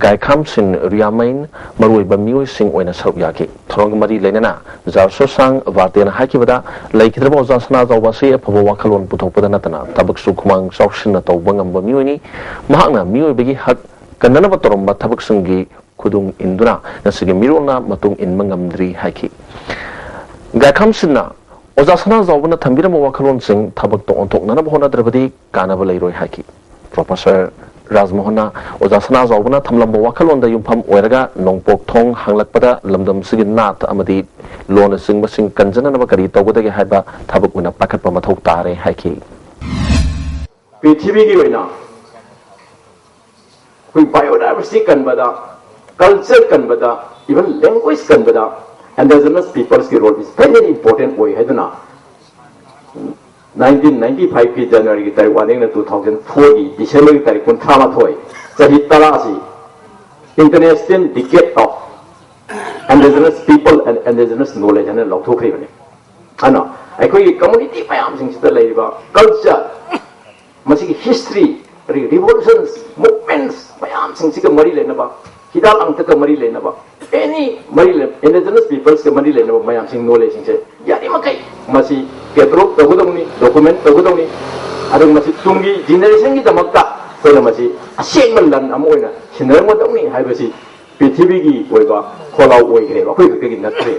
ꯒꯥꯏꯈꯥꯝꯁꯤꯟ ꯔꯤꯌꯥꯃꯩꯟ ꯃꯔꯨꯑꯣꯏꯕ ꯃꯤꯑꯣꯏꯁꯤꯡ ꯑꯣꯏꯅ ꯁꯔꯨꯛ ꯌꯥꯈꯤ꯫ ꯊꯧꯔꯝꯒ ꯃꯔꯤ ꯂꯩꯅꯅ ꯖꯥꯔꯁꯣꯁꯥꯡ ꯕꯥꯔꯇꯦꯅ ꯍꯥꯏꯈꯤꯕꯗ, ꯂꯩꯈꯤꯗ꯭ꯔꯕ ꯑꯣꯖꯥ ꯁꯅꯥꯖꯥꯎꯕ ꯑꯁꯤ ꯑꯐꯕ ꯋꯥꯈꯜꯂꯣꯟ ꯄꯨꯊꯣꯛꯄꯗ ꯅꯠꯇꯅ ꯊꯕꯛꯁꯨ ꯈꯨꯃꯥꯡ ꯆꯥꯎꯁꯤꯟꯅ ꯇꯧꯕ ꯉꯝꯕ ꯃꯤꯑꯣꯏꯅꯤ꯫ ꯃꯍꯥꯛꯅ ꯃꯤꯑꯣꯏꯕꯒꯤ ꯍꯛ ꯀꯟꯅꯅꯕ ꯇꯧꯔꯝꯕ ꯊꯕꯛꯁꯤꯡꯒꯤ ꯈꯨꯗꯨꯡ ꯏꯟꯗꯨꯅ ꯉꯁꯤꯒꯤ ꯃꯤꯔꯣꯜꯅ ꯃꯇꯨꯡ ꯏꯟꯕ ꯉꯝꯗ꯭ꯔꯤ ꯍꯥꯏꯈꯤ꯫ ꯒꯥꯏꯈꯥꯝꯁꯤꯟꯅ ꯑꯣꯖꯥ ꯁꯅꯥꯖꯥꯎꯕꯅ ꯊꯝꯕꯤꯔꯝꯕ ꯋꯥꯈꯜꯂꯣꯟꯁꯤꯡ ꯊꯕꯛꯇ ꯑꯣꯟꯊꯣꯛꯅꯅꯕ ꯍꯣꯠꯅꯗ꯭ꯔꯕꯗꯤ ꯀꯥꯟꯅꯕ ꯂꯩꯔꯣꯏ ꯍꯥꯏꯈꯤ꯫ ꯄ꯭ꯔꯣꯐꯦꯁꯔ ꯔꯥꯖꯃꯣꯍꯟꯅ ꯑꯣꯖꯥ ꯁꯅꯥꯖꯥꯎꯕꯅ ꯊꯝꯂꯝꯕ ꯋꯥꯈꯜꯂꯣꯟꯗ ꯌꯨꯝꯐꯝ ꯑꯣꯏꯔꯒ ꯅꯣꯡꯄꯣꯛ ꯊꯣꯡ ꯍꯥꯡꯂꯛꯄꯗ ꯂꯝꯗꯝꯁꯤꯒꯤ ꯅꯥꯠ ꯑꯃꯗꯤ ꯂꯣꯟꯅꯆꯤꯡꯕꯁꯤꯡ ꯀꯟꯖꯅꯅꯕ ꯀꯔꯤ ꯇꯧꯒꯗꯒꯦ ꯍꯥꯏꯕ ꯊꯕꯛ ꯑꯣꯏꯅ ꯄꯥꯏꯈꯠꯄ ꯃꯊꯧ ꯇꯥꯔꯦ ꯍꯥꯏꯈꯤ꯫ ꯄ꯭ꯔꯤꯊꯤꯕꯤꯒꯤ ꯑꯣꯏꯅ ꯑꯩꯈꯣꯏ ꯕꯥꯏꯑꯣꯗꯥꯏꯕꯔꯁꯤꯇꯤ ꯀꯟꯕꯗ, ꯀꯜꯆꯔ ꯀꯟꯕꯗ, ꯏꯚꯟ ꯂꯦꯡꯒ꯭ꯋꯦꯖ ꯀꯟꯕꯗ indigenous peopleꯁꯀꯤ role is very important ꯑꯣꯏ ꯍꯥꯏꯗꯨꯅ nineteen ninety fiveꯀꯤ Januaryꯒꯤ ꯇꯥꯔꯤꯛ one ꯗꯒꯤꯅ two thousand fourꯒꯤ Decemberꯒꯤ ꯇꯥꯔꯤꯛ ꯀꯨꯟꯊ꯭ꯔꯥ ꯃꯥꯊꯣꯏ, ꯆꯍꯤ ꯇꯔꯥꯁꯤ International Decade of Indigenous People and Indigenous Knowledge ꯍꯥꯏꯅ ꯂꯥꯎꯊꯣꯛꯈ꯭ꯔꯤꯕꯅꯤ꯫ ꯑꯗꯨꯅ ꯑꯩꯈꯣꯏꯒꯤ community ꯃꯌꯥꯝꯁꯤꯡꯁꯤꯗ ꯂꯩꯔꯤꯕ culture, ꯃꯁꯤꯒꯤ history, ꯑꯗꯒꯤ revolutions, movements ꯃꯌꯥꯝꯁꯤꯡꯁꯤꯒ ꯃꯔꯤ ꯂꯩꯅꯕ, ꯍꯤꯗꯥꯛ ꯂꯥꯡꯊꯛꯀ ꯃꯔꯤ ꯂꯩꯅꯕ, any ꯃꯔꯤ ꯂꯩ-, indigenous peoplesꯀ ꯃꯔꯤ ꯂꯩꯅꯕ ꯃꯌꯥꯝꯁꯤꯡ, knowledgeꯁꯤꯡꯁꯦ ꯌꯥꯔꯤꯃꯈꯩ ꯃꯁꯤ catalogue ꯇꯧꯒꯗꯧꯅꯤ, document ꯇꯧꯒꯗꯧꯅꯤ꯫ ꯑꯗꯨꯒ ꯃꯁꯤ ꯇꯨꯡꯒꯤ generationꯒꯤꯗꯃꯛꯇ ꯑꯩꯈꯣꯏꯅ ꯃꯁꯤ ꯑꯁꯦꯡꯕ ꯂꯟ ꯑꯃ ꯑꯣꯏꯅ ꯁꯤꯟꯅꯔꯝꯒꯗꯧꯅꯤ ꯍꯥꯏꯕꯁꯤ ꯄ꯭ꯔꯤꯊꯤꯕꯤꯒꯤ ꯑꯣꯏꯕ ꯈꯣꯜꯂꯥꯎ ꯑꯣꯏꯈ꯭ꯔꯦꯕ, ꯑꯩꯈꯣꯏ ꯈꯛꯇꯒꯤ ꯅꯠꯇ꯭ꯔꯦ꯫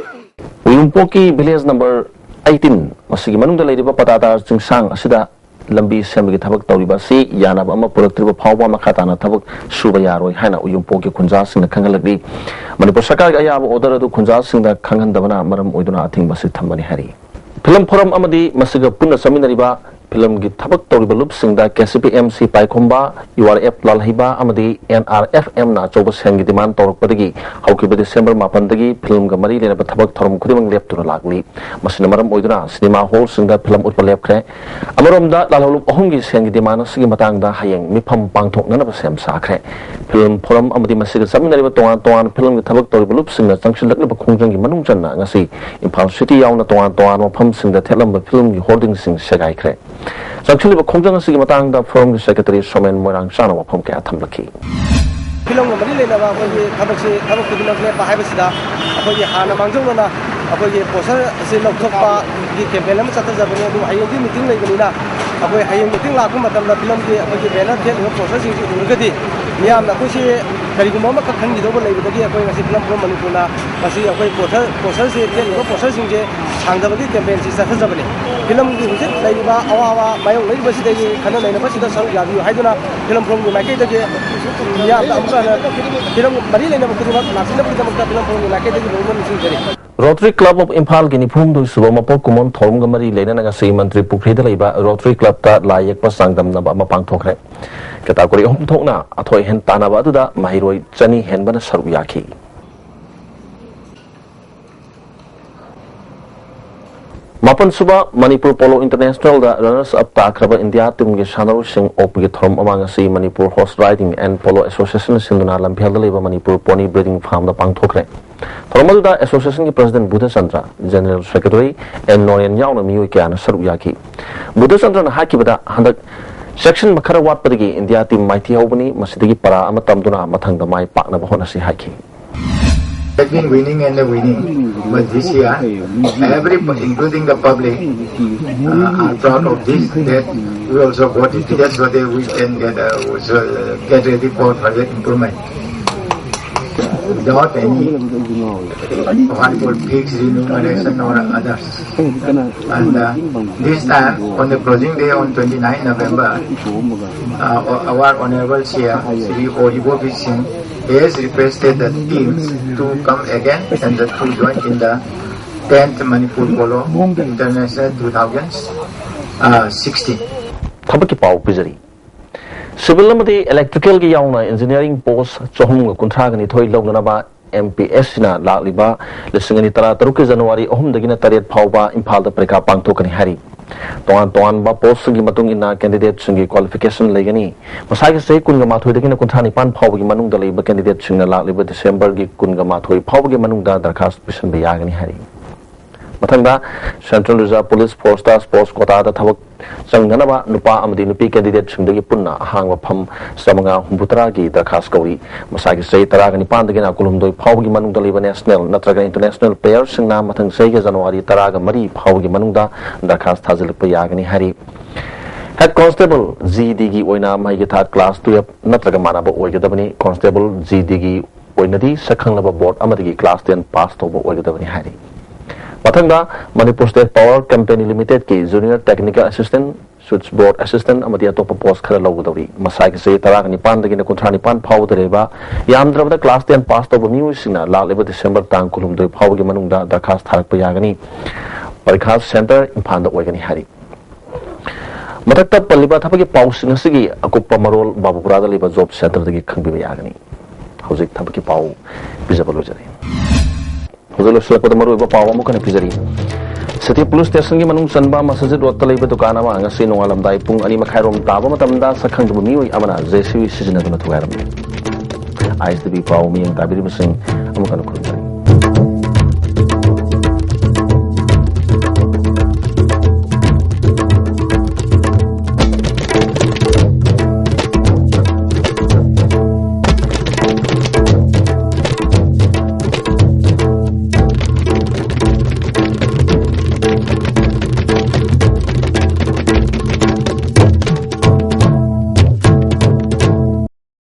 ꯎꯌꯨꯝꯄꯣꯛꯀꯤ village number eighteen, ꯃꯁꯤꯒꯤ ꯃꯅꯨꯡꯗ ꯂꯩꯔꯤꯕ ꯄꯇꯥꯗꯥꯔ ꯆꯤꯡꯁꯥꯡ ꯑꯁꯤꯗ ꯂꯝꯕꯤ ꯁꯦꯝꯕꯒꯤ ꯊꯕꯛ ꯇꯧꯔꯤꯕ ꯑꯁꯤ ꯌꯥꯅꯕ ꯑꯃ ꯄꯨꯔꯛꯇ꯭ꯔꯤꯕ ꯐꯥꯎꯕ ꯃꯈꯥ ꯇꯥꯅ ꯊꯕꯛ ꯁꯨꯕ ꯌꯥꯔꯣꯏ ꯍꯥꯏꯅ ꯎꯌꯨꯝꯄꯣꯛꯀꯤ ꯈꯨꯟꯖꯥꯁꯤꯡꯅ ꯈꯪꯍꯜꯂꯛꯂꯤ꯫ ꯃꯅꯤꯄꯨꯔ ꯁꯔꯀꯥꯔꯒꯤ ꯑꯌꯥꯕ order ꯑꯗꯨ ꯈꯨꯟꯖꯥꯁꯤꯡꯗ ꯈꯪꯍꯟꯗꯕꯅ ꯃꯔꯝ ꯑꯣꯏꯗꯨꯅ ꯑꯊꯤꯡꯕ ꯑꯁꯤ ꯊꯝꯕꯅꯤ ꯍꯥꯏꯔꯤ꯫ ꯐꯤꯂꯝ ꯐꯣꯔꯝ ꯑꯃꯗꯤ ꯃꯁꯤꯒ ꯄꯨꯟꯅ ꯆꯠꯃꯤꯟꯅꯔꯤꯕ ꯐꯤꯂꯝꯒꯤ ꯊꯕꯛ ꯇꯧꯔꯤꯕ ꯂꯨꯞꯁꯤꯡꯗ K C P M C ꯄꯥꯏꯈꯣꯝꯕ, ꯌꯨ ꯑꯥꯔ ꯑꯦꯐ ꯂꯥꯜꯍꯩꯕ ꯑꯃꯗꯤ ꯑꯦꯟ ꯑꯥꯔ ꯑꯦꯐ ꯑꯦꯝꯅ ꯑꯆꯧꯕ ꯁꯦꯟꯒꯤ ꯗꯤꯃꯥꯟ ꯇꯧꯔꯛꯄꯗꯒꯤ ꯍꯧꯈꯤꯕ ꯗꯤꯁꯦꯝꯕꯔ ꯃꯥꯄꯟꯗꯒꯤ ꯐꯤꯂꯝꯒ ꯃꯔꯤ ꯂꯩꯅꯕ ꯊꯕꯛ ꯊꯧꯔꯝ ꯈꯨꯗꯤꯡꯃꯛ ꯂꯦꯞꯇꯨꯅ ꯂꯥꯛꯂꯤ꯫ ꯃꯁꯤꯅ ꯃꯔꯝ ꯑꯣꯏꯗꯨꯅ ꯁꯤꯅꯦꯃꯥ ꯍꯣꯜꯁꯤꯡꯗ ꯐꯤꯂꯝ ꯎꯠꯄ ꯂꯦꯞꯈ꯭ꯔꯦ꯫ ꯑꯃꯔꯣꯝꯗ, ꯂꯥꯜꯍꯧꯂꯨꯞ ꯑꯍꯨꯝꯒꯤ ꯁꯦꯟꯒꯤ ꯗꯤꯃꯥꯟ ꯑꯁꯤꯒꯤ ꯃꯇꯥꯡꯗ ꯍꯌꯦꯡ ꯃꯤꯐꯝ ꯄꯥꯡꯊꯣꯛꯅꯅꯕ ꯁꯦꯝ ꯁꯥꯈ꯭ꯔꯦ꯫ ꯐꯤꯂꯝ ꯐꯣꯔꯝ ꯑꯃꯗꯤ ꯃꯁꯤꯒ ꯆꯠꯃꯤꯟꯅꯔꯤꯕ ꯇꯣꯉꯥꯟ ꯇꯣꯉꯥꯟꯕ ꯐꯤꯂꯝꯒꯤ ꯊꯕꯛ ꯇꯧꯔꯤꯕ ꯂꯨꯞꯁꯤꯡꯅ ꯆꯪꯁꯤꯜꯂꯛꯂꯤꯕ ꯈꯣꯡꯖꯪꯒꯤ ꯃꯅꯨꯡ ꯆꯟꯅ ꯉꯁꯤ ꯏꯝꯐꯥꯜ ꯁꯤꯇꯤ ꯌꯥꯎꯅ ꯇꯣꯉꯥꯟ ꯇꯣꯉꯥꯟꯕ ꯃꯐꯝꯁꯤꯡꯗ ꯊꯦꯠꯂꯝꯕ ꯐꯤꯂꯝꯒꯤ ꯍꯣꯔꯗꯤꯡꯁꯤꯡ ꯁꯦꯒꯥꯏꯈ꯭ꯔꯦ꯫ ꯆꯪꯁꯤꯜꯂꯤꯕ ꯈꯣꯡꯖꯪ ꯑꯁꯤꯒꯤ ꯃꯇꯥꯡꯗ ꯐꯣꯔꯝꯒꯤ ꯁꯦꯀ꯭ꯔꯦꯇꯔꯤ ꯁꯣꯃꯦꯟ ꯃꯣꯏꯔꯥꯡꯆꯥꯅ ꯋꯥꯐꯝ ꯀꯌꯥ ꯊꯝꯂꯛꯈꯤ꯫ ꯐꯤꯂꯝꯒ ꯃꯔꯤ ꯂꯩꯅꯕ ꯑꯩꯈꯣꯏꯒꯤ ꯊꯕꯛꯁꯤ, ꯊꯕꯛ ꯈꯨꯗꯤꯡꯃꯛ ꯂꯦꯞꯄ ꯍꯥꯏꯕꯁꯤꯗ ꯑꯩꯈꯣꯏꯒꯤ ꯍꯥꯟꯅ ꯃꯥꯡꯖꯧꯅꯅ ꯑꯩꯈꯣꯏꯒꯤ ꯄꯣꯁꯇꯔ ꯑꯁꯤ ꯂꯧꯊꯣꯛꯄꯒꯤ ꯀꯦꯝꯄꯦꯟ ꯑꯃ ꯆꯠꯊꯖꯕꯅꯤ꯫ ꯑꯗꯨꯕꯨ ꯍꯌꯦꯡꯗꯤ ꯃꯤꯇꯤꯡ ꯂꯩꯕꯅꯤꯅ ꯑꯩꯈꯣꯏ ꯍꯌꯦꯡ ꯃꯤꯇꯤꯡ ꯂꯥꯛꯄ ꯃꯇꯝꯗ ꯐꯤꯂꯝꯒꯤ ꯑꯩꯈꯣꯏꯒꯤ ꯕꯦꯅꯔ ꯊꯦꯠꯂꯤꯕ ꯄꯣꯁꯇꯔꯁꯤꯡꯁꯤ ꯎꯔꯒꯗꯤ ꯃꯤꯌꯥꯝꯅ ꯑꯩꯈꯣꯏꯁꯤ ꯀꯔꯤꯒꯨꯝꯕ ꯑꯃꯈꯛ ꯈꯟꯈꯤꯗꯧꯕ ꯂꯩꯕꯗꯒꯤ ꯑꯩꯈꯣꯏ ꯉꯁꯤ ꯐꯤꯂꯝ ꯐꯣꯔꯝ ꯃꯅꯤꯄꯨꯔꯅ ꯃꯁꯤ ꯑꯩꯈꯣꯏ ꯄꯣꯁꯇꯔ, ꯄꯣꯁꯇꯔꯁꯤ ꯊꯦꯠꯂꯤꯕ ꯄꯣꯁꯇꯔꯁꯤꯡꯁꯦ ꯁꯥꯡꯗꯕꯒꯤ ꯀꯦꯝꯄꯦꯟꯁꯤ ꯆꯠꯊꯖꯕꯅꯤ꯫ ꯐꯤꯂꯝꯒꯤ ꯍꯧꯖꯤꯛ ꯂꯩꯔꯤꯕ ꯑꯋꯥꯕ ꯃꯥꯌꯣꯛꯅꯔꯤꯕꯁꯤꯗꯒꯤ ꯈꯟꯅ ꯅꯩꯅꯕꯁꯤꯗ ꯁꯔꯨꯛ ꯌꯥꯕꯤꯌꯨ ꯍꯥꯏꯗꯨꯅ ꯐꯤꯂꯝ ꯐꯣꯔꯝꯒꯤ ꯃꯥꯏꯀꯩꯗꯒꯤ ꯃꯤꯌꯥꯝꯗ ꯑꯃꯨꯛꯀ ꯍꯟꯅ ꯐꯤꯂꯝ ꯃꯔꯤ ꯂꯩꯅꯕ ꯈꯨꯗꯤꯡꯃꯛ ꯂꯥꯛꯄꯤꯅꯕꯒꯤꯗꯃꯛꯇ ꯐꯤꯂꯝ ꯐꯣꯔꯝꯒꯤ ꯃꯥꯏꯀꯩꯗꯒꯤ ꯂꯣꯏꯅꯃꯛ ꯅꯤꯡꯁꯤꯡꯖꯔꯤ꯫ ꯔꯣꯇꯔꯤ ꯀ꯭ꯂꯕ ꯑꯣꯐ ꯏꯝꯐꯥꯜꯒꯤ ꯅꯤꯐꯨꯍꯨꯝꯗꯣꯏ ꯁꯨꯕ ꯃꯄꯣꯛ ꯀꯨꯝꯑꯣꯟ ꯊꯧꯔꯝꯒ ꯃꯔꯤ ꯂꯩꯅꯅ ꯉꯁꯤ ꯃꯟꯇ꯭ꯔꯤ ꯄꯨꯈ꯭ꯔꯤꯗ ꯂꯩꯕ ꯔꯣꯇꯔꯤ ꯀ꯭ꯂꯕꯇ ꯂꯥꯏ ꯌꯦꯛꯄ ꯆꯥꯡꯗꯝꯅꯕ ꯑꯃ ꯄꯥꯡꯊꯣꯛꯈ꯭ꯔꯦ꯫ ꯀꯦꯇꯥꯒꯣꯔꯤ ꯑꯍꯨꯝ ꯊꯣꯛꯅ ꯑꯊꯣꯏ ꯑꯍꯦꯟ ꯇꯥꯟꯅꯕ ꯑꯗꯨꯗ ꯃꯍꯩꯔꯣꯏ ꯆꯅꯤ ꯍꯦꯟꯕꯅ ꯁꯔꯨꯛ ꯌꯥꯈꯤ꯫ ꯃꯥꯄꯟꯁꯨꯕ ꯃꯅꯤꯄꯨꯔ ꯄꯣꯂꯣ ꯏꯟꯇꯔꯅꯦꯁꯅꯦꯜꯗ ꯔꯅꯔꯁ ꯑꯞ ꯇꯥꯈ꯭ꯔꯕ ꯏꯟꯗꯤꯌꯥ ꯇꯤꯝꯒꯤ ꯁꯥꯟꯅꯔꯣꯏꯁꯤꯡ ꯑꯣꯛꯄꯒꯤ ꯊꯧꯔꯝ ꯑꯃ ꯉꯁꯤ Manipur horse riding and polo ꯑꯦꯁꯣꯁꯤꯌꯦꯁꯟꯅ ꯁꯤꯟꯗꯨꯅ ꯂꯝꯐꯦꯜꯗ ꯂꯩꯕ ꯃꯅꯤꯄꯨꯔ ꯄꯣꯅꯤ ꯕ꯭ꯔꯤꯗꯤꯡ ꯐꯥꯔꯝꯗ ꯄꯥꯡꯊꯣꯛꯈ꯭ꯔꯦ꯫ ꯊꯧꯔꯝ ꯑꯗꯨꯗ ꯑꯦꯁꯣꯁꯤꯌꯦꯁꯟꯒꯤ president Budhachandra, general secretary and Noren ꯌꯥꯎꯅ ꯃꯤꯑꯣꯏ ꯀꯌꯥꯅ ꯁꯔꯨꯛ ꯌꯥꯈꯤ꯫ ꯕꯨꯙꯆꯟꯗ꯭ꯔꯅ ꯍꯥꯏꯈꯤꯕꯗ, ꯍꯟꯗꯛ ꯁꯦꯛꯁꯟ ꯈꯔ ꯋꯥꯠꯄꯗꯒꯤ ꯏꯟꯗꯤꯌꯥ ꯇꯤꯝ ꯃꯥꯏꯊꯤꯍꯧꯕꯅꯤ, ꯃꯁꯤꯗꯒꯤ ꯄꯔꯥ ꯑꯃ ꯇꯝꯗꯨꯅ ꯃꯊꯪꯗ ꯃꯥꯏ ꯄꯥꯛꯅꯕ ꯍꯣꯠꯅꯁꯤ ꯍꯥꯏꯈꯤ꯫ Has been winning and winning. But this year, every, including the public, uh, are proud of this, that we also got it just so that we can get, uh, so, uh, get ready for further improvement without any, what I call, fixed remuneration or others. And, uh, this time, on the closing day on twenty-nine November, uh, our Honorable C M, Shri Odibo Singh, he has requested the teams to come again and the, to join in the tenth Manipur Polo International two thousand. Uh, sixty. ꯊꯕꯛꯀꯤ ꯄꯥꯎ ꯄꯤꯖꯔꯤ꯫ Civil ꯑꯃꯗꯤ ꯏꯂꯦꯛꯇ꯭ꯔꯤꯀꯦꯜꯒꯤ ꯌꯥꯎꯅ engineering ꯄꯣꯁ ꯆꯍꯨꯝꯒ ꯀꯨꯟꯊ꯭ꯔꯥꯒ ꯅꯤꯊꯣꯏ ꯂꯧꯅꯅꯕ M P S ꯁꯤꯅ ꯂꯥꯛꯂꯤꯕ ꯂꯤꯁꯤꯡ ꯑꯅꯤ ꯇꯔꯥ ꯇꯔꯨꯛꯀꯤ ꯖꯅꯋꯥꯔꯤ ꯑꯍꯨꯝꯗꯒꯤꯅ ꯇꯔꯦꯠ ꯐꯥꯎꯕ ꯏꯝꯐꯥꯜꯗ ꯄꯔꯤꯈꯥ ꯄꯥꯡꯊꯣꯛꯀꯅꯤ ꯍꯥꯏꯔꯤ꯫ ꯇꯣꯉꯥꯟ ꯇꯣꯉꯥꯟꯕ ꯄꯣꯁꯁꯤꯡꯒꯤ ꯃꯇꯨꯡ ꯏꯟꯅ ꯀꯦꯟꯗꯤꯗꯦꯠꯁꯤꯡꯒꯤ ꯀ꯭ꯋꯥꯂꯤꯐꯤꯀꯦꯁꯟ ꯂꯩꯒꯅꯤ꯫ ꯃꯁꯥꯒꯤ ꯆꯍꯤ ꯀꯨꯟꯒ ꯃꯥꯊꯣꯏꯗꯒꯤꯅ ꯀꯨꯟꯊ꯭ꯔꯥ ꯅꯤꯄꯥꯟ ꯐꯥꯎꯕꯒꯤ ꯃꯅꯨꯡꯗ ꯂꯩꯕ ꯀꯦꯟꯗꯤꯗꯦꯠꯁꯤꯡꯅ ꯂꯥꯛꯂꯤꯕ ꯗꯤꯁꯦꯝꯕꯔꯒꯤ ꯀꯨꯟꯒ ꯃꯥꯊꯣꯏ ꯐꯥꯎꯕꯒꯤ ꯃꯅꯨꯡꯗ ꯗꯔꯈꯥꯁ ꯄꯤꯁꯤꯟꯕ ꯌꯥꯒꯅꯤ ꯍꯥꯏꯔꯤ꯫ ꯃꯊꯪꯗ, ꯁꯦꯟꯇ꯭ꯔꯦꯜ ꯔꯤꯖꯔꯚ ꯄꯨꯂꯤꯁ ꯐꯣꯔꯁꯇ ꯁ꯭ꯄꯣꯔꯠꯁ ꯀꯣꯇꯥꯗ ꯊꯕꯛ ꯆꯪꯅꯅꯕ ꯅꯨꯄꯥ ꯑꯃꯗꯤ ꯅꯨꯄꯤ ꯀꯦꯟꯗꯤꯗꯦꯠꯁꯤꯡꯗꯒꯤ ꯄꯨꯟꯅ ꯑꯍꯥꯡꯕ ꯐꯝ ꯆꯥꯃꯉꯥ ꯍꯨꯝꯐꯨꯇꯔꯥꯒꯤ ꯗꯔꯈꯥꯁ ꯀꯧꯔꯤ꯫ ꯃꯁꯥꯒꯤ ꯆꯍꯤ ꯇꯔꯥꯒ ꯅꯤꯄꯥꯟꯗꯒꯤꯅ ꯀꯨꯟꯍꯨꯝꯗꯣꯏ ꯐꯥꯎꯕꯒꯤ ꯃꯅꯨꯡꯗ ꯂꯩꯕ ꯅꯦꯁꯅꯦꯜ ꯅꯠꯇ꯭ꯔꯒ ꯏꯟꯇꯔꯅꯦꯁꯅꯦꯜ ꯄ꯭ꯂꯦꯌꯔꯁꯤꯡꯅ ꯃꯊꯪ ꯆꯍꯤꯒꯤ ꯖꯅꯋꯥꯔꯤ ꯇꯔꯥꯒ ꯃꯔꯤ ꯐꯥꯎꯕꯒꯤ ꯃꯅꯨꯡꯗ ꯗꯔꯈꯥꯁ ꯊꯥꯖꯤꯜꯂꯛꯄ ꯌꯥꯒꯅꯤ ꯍꯥꯏꯔꯤ꯫ ꯍꯦꯗ ꯀꯣꯟꯁꯇꯦꯕꯜ, ꯖꯤ ꯗꯤꯒꯤ ꯑꯣꯏꯅ ꯃꯍꯩꯒꯤ ꯊꯥꯛ ꯀ꯭ꯂꯥꯁ ꯇꯨꯌꯦꯜꯞ ꯅꯠꯇ꯭ꯔꯒ ꯃꯥꯟꯅꯕ ꯑꯣꯏꯒꯗꯕꯅꯤ꯫ ꯀꯣꯟꯁꯇꯦꯕꯜ, ꯖꯤ ꯗꯤꯒꯤ ꯑꯣꯏꯅꯗꯤ ꯁꯛꯈꯪꯂꯕ ꯕꯣꯔꯗ ꯑꯃꯗꯒꯤ ꯀ꯭ꯂꯥꯁ ꯇꯦꯟ ꯄꯥꯁ ꯇꯧꯕ ꯑꯣꯏꯒꯗꯕꯅꯤ ꯍꯥꯏꯔꯤ꯫ ꯃꯊꯪꯗ, ꯃꯅꯤꯄꯨꯔ ꯁ꯭ꯇꯦꯠ ꯄꯥꯋꯔ ꯀꯝꯄꯦꯅꯤ ꯂꯤꯃꯤꯇꯦꯗꯀꯤ junior technical assistant, switch board assistant ꯑꯃꯗꯤ ꯑꯇꯣꯞꯄ ꯄꯣꯁ ꯈꯔ ꯂꯧꯒꯗꯧꯔꯤ꯫ ꯃꯁꯥꯒꯤ ꯆꯍꯤ ꯇꯔꯥꯒ ꯅꯤꯄꯥꯟꯗꯒꯤꯅ ꯀꯨꯟꯊ꯭ꯔꯥ ꯅꯤꯄꯥꯟ ꯐꯥꯎꯕꯗ ꯂꯩꯕ ꯌꯥꯝꯗ꯭ꯔꯕꯗ ꯀ꯭ꯂꯥꯁ ꯇꯦꯟ ꯄꯥꯁ ꯇꯧꯕ ꯃꯤꯑꯣꯏꯁꯤꯡꯅ ꯂꯥꯛꯂꯤꯕ ꯗꯤꯁꯦꯝꯕꯔ ꯇꯥꯡ ꯀꯨꯟꯍꯨꯝꯗꯣꯏ ꯐꯥꯎꯕꯒꯤ ꯃꯅꯨꯡꯗ ꯗꯔꯈꯥꯁ ꯊꯥꯔꯛꯄ ꯌꯥꯒꯅꯤ꯫ ꯄꯔꯤꯈꯥ ꯁꯦꯟꯇꯔ ꯏꯝꯐꯥꯜꯗ ꯑꯣꯏꯒꯅꯤ ꯍꯥꯏꯔꯤ꯫ ꯃꯊꯛꯇ ꯄꯜꯂꯤꯕ ꯊꯕꯛꯀꯤ ꯄꯥꯎꯁꯤꯡ ꯑꯁꯤꯒꯤ ꯑꯀꯨꯞꯄ ꯃꯔꯣꯜ ꯕꯥꯕꯨꯄꯨꯔꯥꯗ ꯂꯩꯕ ꯖꯣꯕ ꯁꯦꯟꯇꯔꯗꯒꯤ ꯈꯪꯕꯤꯕ ꯌꯥꯒꯅꯤ꯫ ꯍꯧꯖꯤꯛ ꯊꯕꯛꯀꯤ ꯄꯥꯎ ꯄꯤꯖꯕ ꯂꯣꯏꯖꯔꯦ꯫ ꯍꯧꯖꯤꯛ ꯂꯣꯏꯁꯤꯜꯂꯛꯄꯗ ꯃꯔꯨꯑꯣꯏꯕ ꯄꯥꯎ ꯑꯃꯨꯛ ꯍꯟꯅ ꯄꯤꯖꯔꯤ꯫ ꯁꯤꯇꯤ ꯄꯨꯂꯤꯁ ꯁ꯭ꯇꯦꯁꯟꯒꯤ ꯃꯅꯨꯡ ꯆꯟꯕ ꯃꯁꯖꯤꯗ ꯔꯣꯗꯇ ꯂꯩꯕ ꯗꯨꯀꯥꯟ ꯑꯃ ꯉꯁꯤ ꯅꯣꯡꯉꯥꯜꯂꯝꯗꯥꯏ ꯄꯨꯡ ꯑꯅꯤ ꯃꯈꯥꯏꯔꯣꯝ ꯇꯥꯕ ꯃꯇꯝꯗ ꯁꯛꯈꯪꯗꯕ ꯃꯤꯑꯣꯏ ꯑꯃꯅ ꯖꯦ ꯁꯤ ꯕꯤ ꯁꯤꯖꯤꯟꯅꯗꯨꯅ ꯊꯨꯒꯥꯏꯔꯝꯃꯤ꯫ ꯑꯥꯏ ꯑꯦꯁ ꯇꯤ ꯚꯤ ꯄꯥꯎ ꯃꯤꯠꯌꯦꯡ ꯇꯥꯕꯤꯔꯤꯕꯁꯤꯡ ꯑꯃꯨꯛ ꯍꯟꯅ ꯈꯨꯔꯨꯝꯖꯔꯤ꯫